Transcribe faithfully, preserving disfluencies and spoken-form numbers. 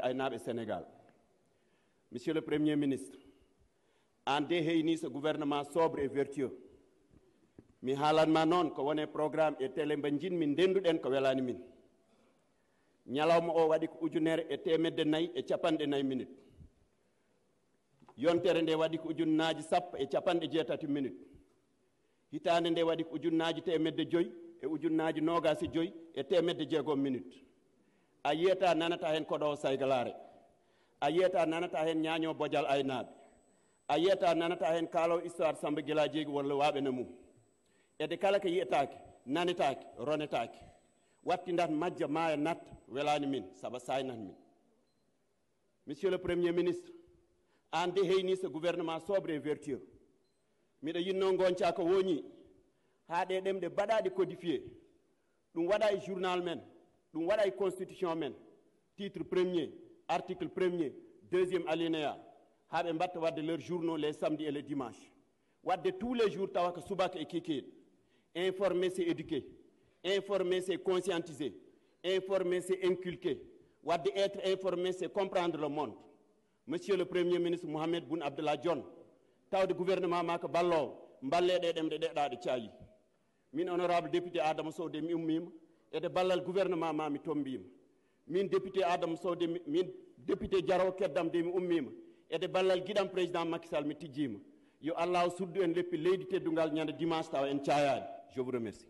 Aynaaɓe Sénégal. Monsieur le Premier ministre, aan de heyni ce gouvernement sobre et vertueux. Mi haalanma noon ko wone programme e télé mba njiɗmi ndennduɗen ko welaani min. Ñalawma o waɗi ko ujunere e teemedde nayi e capanɗe nayi minutes. Yontere nde waɗi ko ujunnaaji sappo e capanɗe jeetati minutes. Hitaande nde waɗi ko ujunnaaji teemedde joyi e ujunnaaji noogaas e joyi e teemedde jeegom minutes. A yiyata nanata heen koɗo saygalaare. A yiyata nanata heen ñaaño bojal aynaaɓe. A yiyata nanata heen kaalo histoire Samba Gila Jeegi walla waaɓe na mum. Ede kala ko yiyetaake, nanetaake, ronetaake. Wattindat majja maaya natta welaani min, saba saynat min. Monsieur le Premier ministre, aan de heyni ce gouvernement sobre et vertueux. Miɗo yinno ngonca ko woni haa ɗe ɗemɗe baɗaɗe codifié. Ɗum waɗa e journal men, ɗum waɗa e constitution men. Titre premier, article premier, deuxième alinéa. Haa ɓe mbatta waɗde leur journaux les samedis et les dimanches. Waɗde tous les jours tawa ko subaka e kikiiɗe. Informer, c'est éduquer. Informer, c'est conscientiser. Informer, c'est inculquer. Waɗde être informé, c'est comprendre le monde. Monsieur le Premier ministre Mohamed Boun Abdallah Dionne, tawde gouvernement ma ko balloowo, mballe ɗe ɗemɗe ɗeɗaɗe caayi. Min honorable député Adama Sow de mi ummiima, ede ballal gouvernement ma mi tombiima. Min député Adama Sow de mi, min député Jaraw Keddam de mi ummiima, ede ballal giɗam président Macky Sall mi tijjiima. Yo Allah suddu en leppi leydi teddungal ñande dimanche tawa en caayaani. Je vous remercie.